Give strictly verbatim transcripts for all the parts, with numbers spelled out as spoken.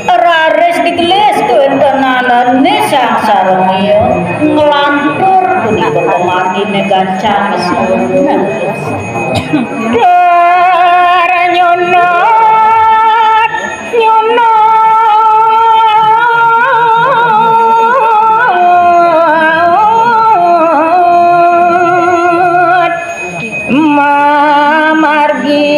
Raris digelis kawéntenanné Sang Saramiya nglantur punika pamarginé gancang. Dar nyunut, nyunut. Mamargi.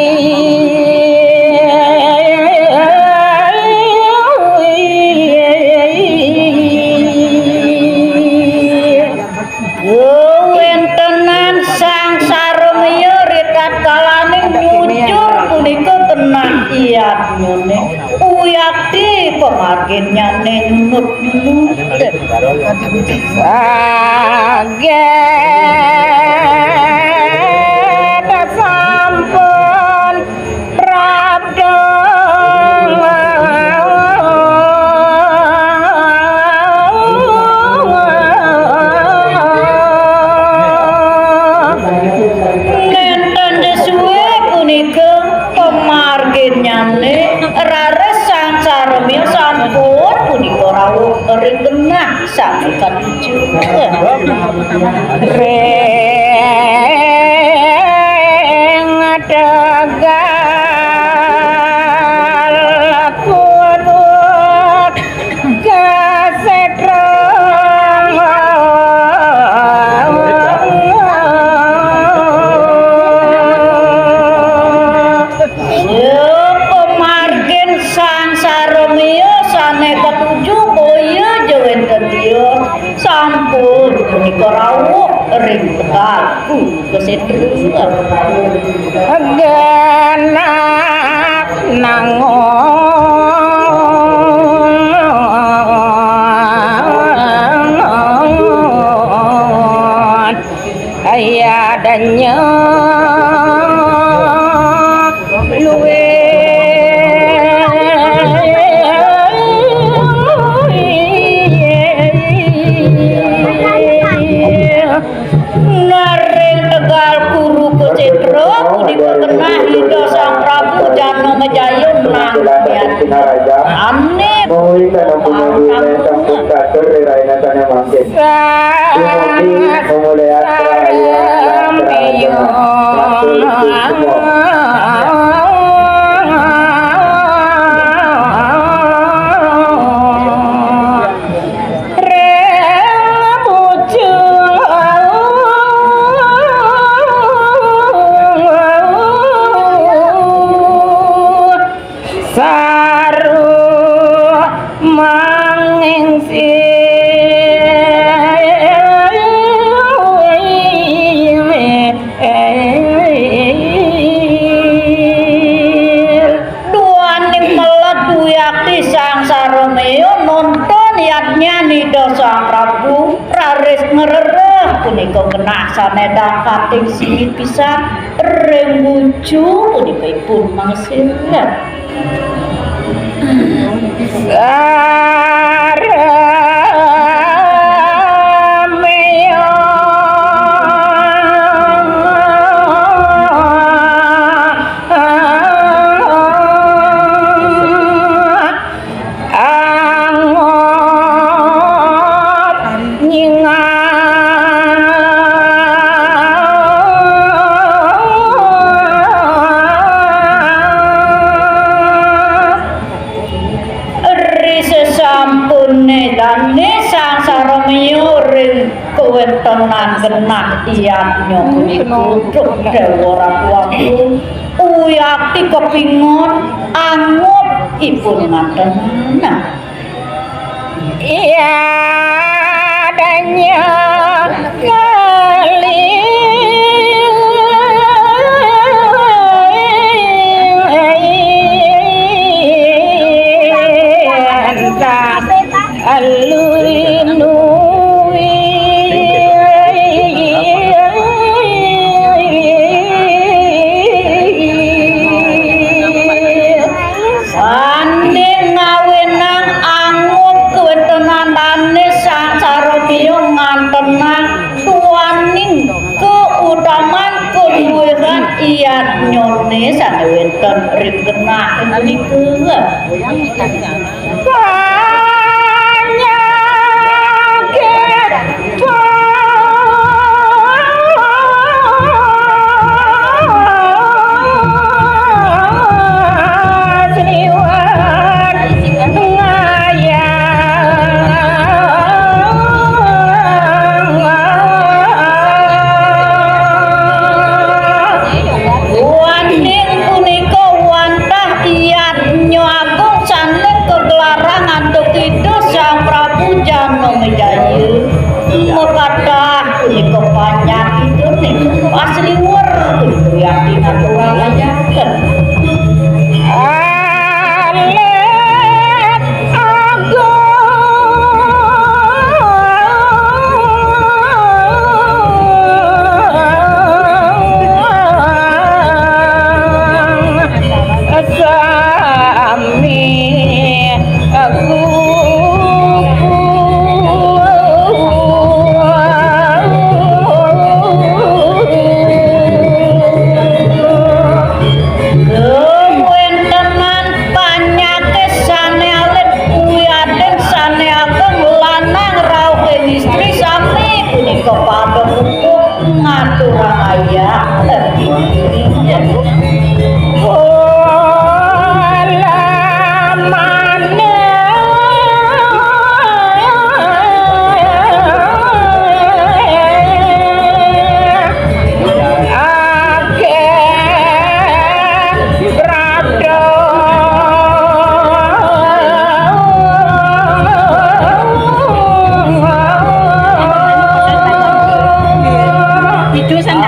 Wéntenan Sang Saramiya ritatkalaning nyujur punika genah yadnyané. Uyakti pamarginnyané nyunut-nyunut. Saget sampun prapta. Nénten suwé punika pamarginnyané raris Sang Saramiya sampun punika rawuh ring genah sami katuju. Ring tegal kuruk kasetra. Pamargin Sang Saramiya sané katuju boya ja wénten dia sampun punika rawuh ring tegal Kurukshetra. Genah nangun. Ayadanya luwih. Naring tegal Kurukshetra punika genah Ida Sang Prabu Janamejaya nangkayat. Ané. Muli sampun mempunyai duwé sampun katur ri rahina sané mangkin. Dumugi mangulih acara. Ring pucung saru mangingsil. Duaning melet duyakti Sang Saramiya nonton yadnya Ida Sang Prabu raris ngrereh punika genah sané dakating singit pisan ring bucu punika ipun mangsil. Saramiya. Angot nyingat. Ri sesampuné dané Sang Saramiya ring kawéntenan genah yadnya punika, Déwa Ratu Agung, uyakti kepingon angot ipun ngaten. Nah. Iya danya kali. Alui nui. Sané ngawinang angut kawéntenan dané Sang Saramiya ngantenang tuaning kautaman kaluhuran iya Nyoné sané wénten ring genah menika. Waning punika wantah yadnya agung sané kagelarang antuk Ida Sang Prabu Janamejaya. Makathah punika panjang Idané, pasliwer punika yadnya agung. Kawéntenan panyakit sané alit, wiadin sané ageng, lanang rauh ing istri sami punika pada puput ngaturang ayah.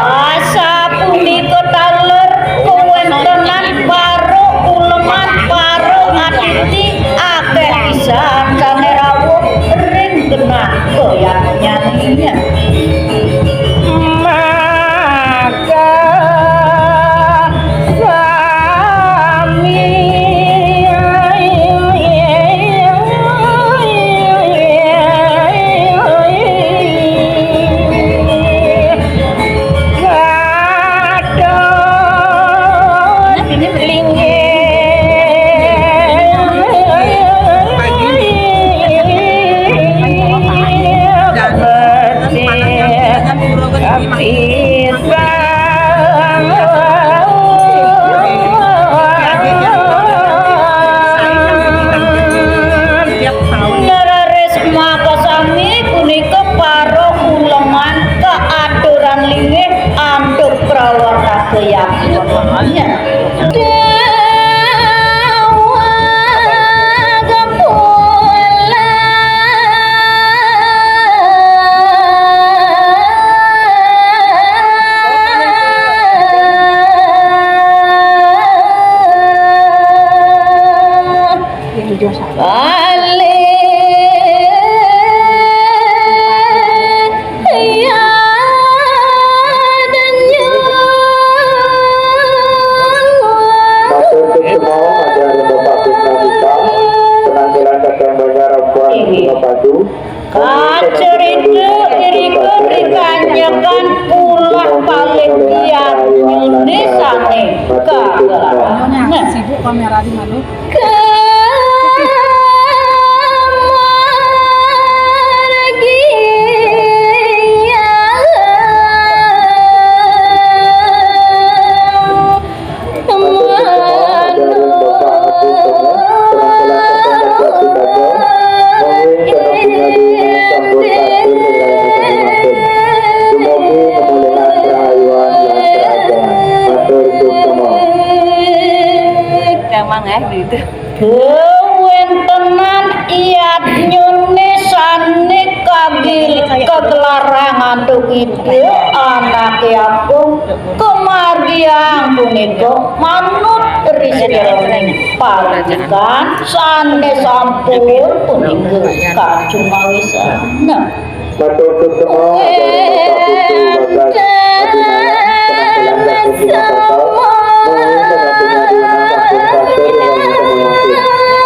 Asapunika taler kawéntenan para uleman, para atiti akéh pisan sané rawuh ring genah kayadnyané. Maka sami Leres makasami punika para uleman kaaturan linggih antuk prawartaka yadnya. Balik. Matur suksma, Bapak Bintang Bintang, penampilan Kadang Banjar Rampuan Bunga Padu. Kacerita irika rikanyekan pulang balik tiang Indonesia nih, Kak. Nah. Sibuk kamera di mana? Emang eh gitu. Kawéntenan yadnyané sané kagil-, kagelarang antuk Ida Anaké Agung, kamargiang punika manut ring setianing parindikan sané sampun punika kacumawisan. Nah, Matur suksma, atur Bapak Putu Bagas Abinaya, penampilan Ratu Surakarta, mungkin penampilan Dina Sampun Pastor,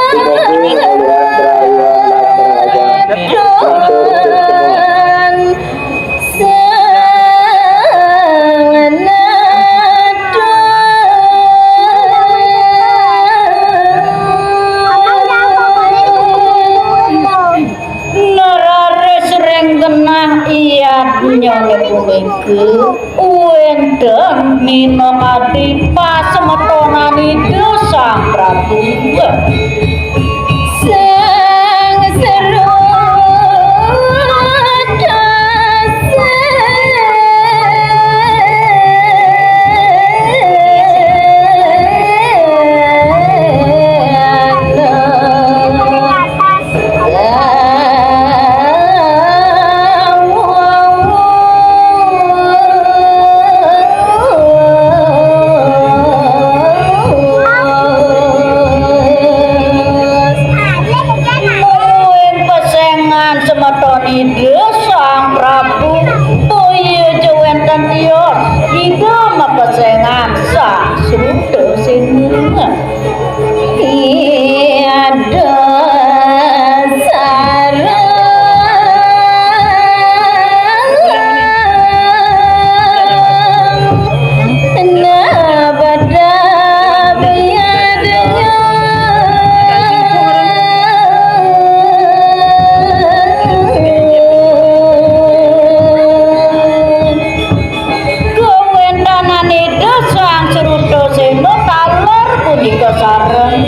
yang bisa mewakili. Dumugi kemuliaan kerahayuan lan kerahayuan. Matur suksma. Nyonya punika wénten minangka pasemetonan Ida Sang Prabu. Sang Srudasena. Mungguing pesengan semeton Ida Sang Prabu, boya ja wénten tios Ida mapesengan Sang Srutasena. Ida sareng nabada biadanya. Kawéntenan Ida Sang Srutasena taler punika sareng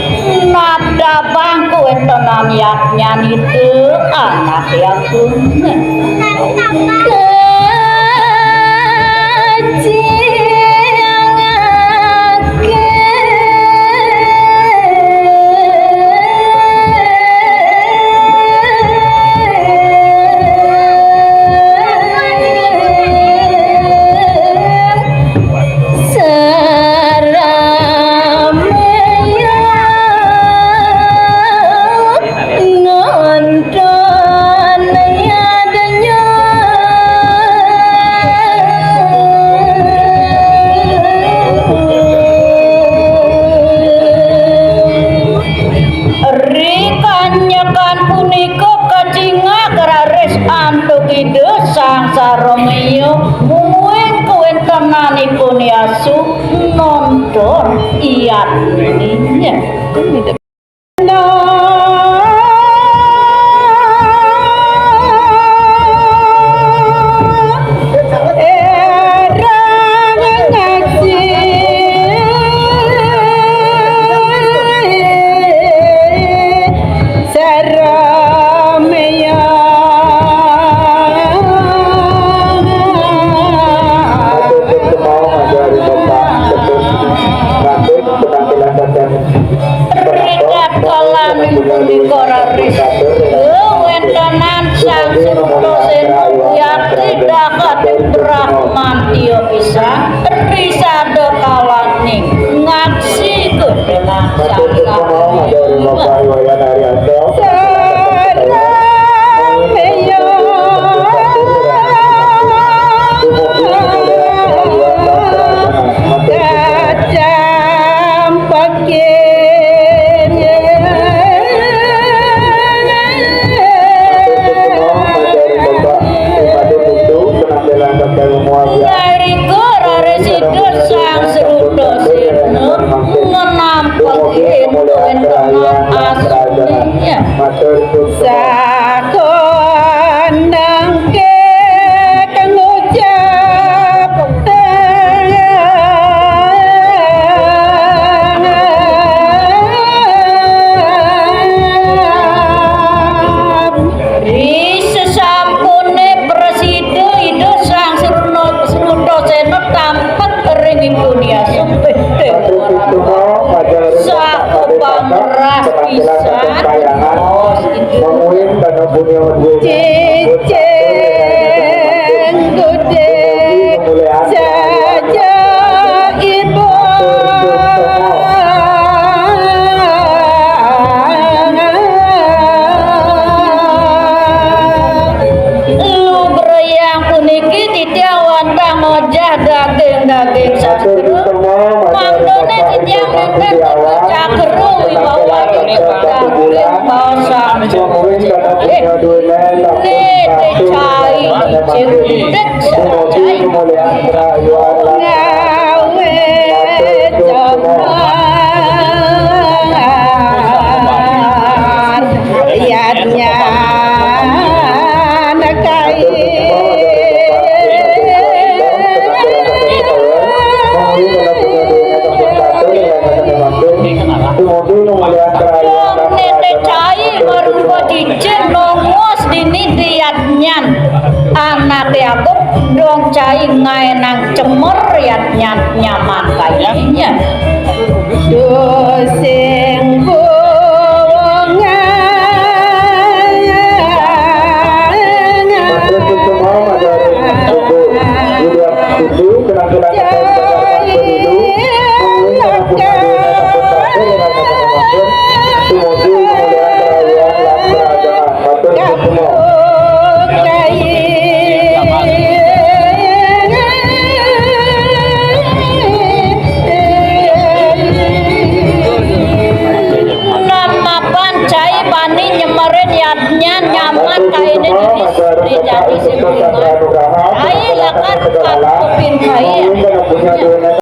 nadabang kawéntenan yadnyanita anak yagung. Saramaya nonton yadnya. Rikanyekan punika kacingak raris antuk Ida Sang Saramaya, muing kawéntenanipun yasu nonton yadnya. Rikala punika raris wéntenan Sang Srutasena wiakti dakating brahmantya pisan, risada kalaning ngaksi gedhelan Sang Srutasena. Nalika raris Ida Sang Srutasena ngenampengin wéntenan asmine. Sakondang ke ngucap. Ri sesampune prasida Ida Sang Sruna-, Srutasena tampek ring ipun yasung. Sakepameras pisan. Cicing gudeg saja ibu. Lugrayang puniki titiang wantah ngojah daging-daging sastra. Mangdane titiang nenten teka cakra wibawa daging basa. Nete cai cicing gudeg saja. Ngawe cemar. Yadnya nekai. Anaké Agung dong cai ngaénang cemer yén nyan-, nyaman kayaknya. Duh sing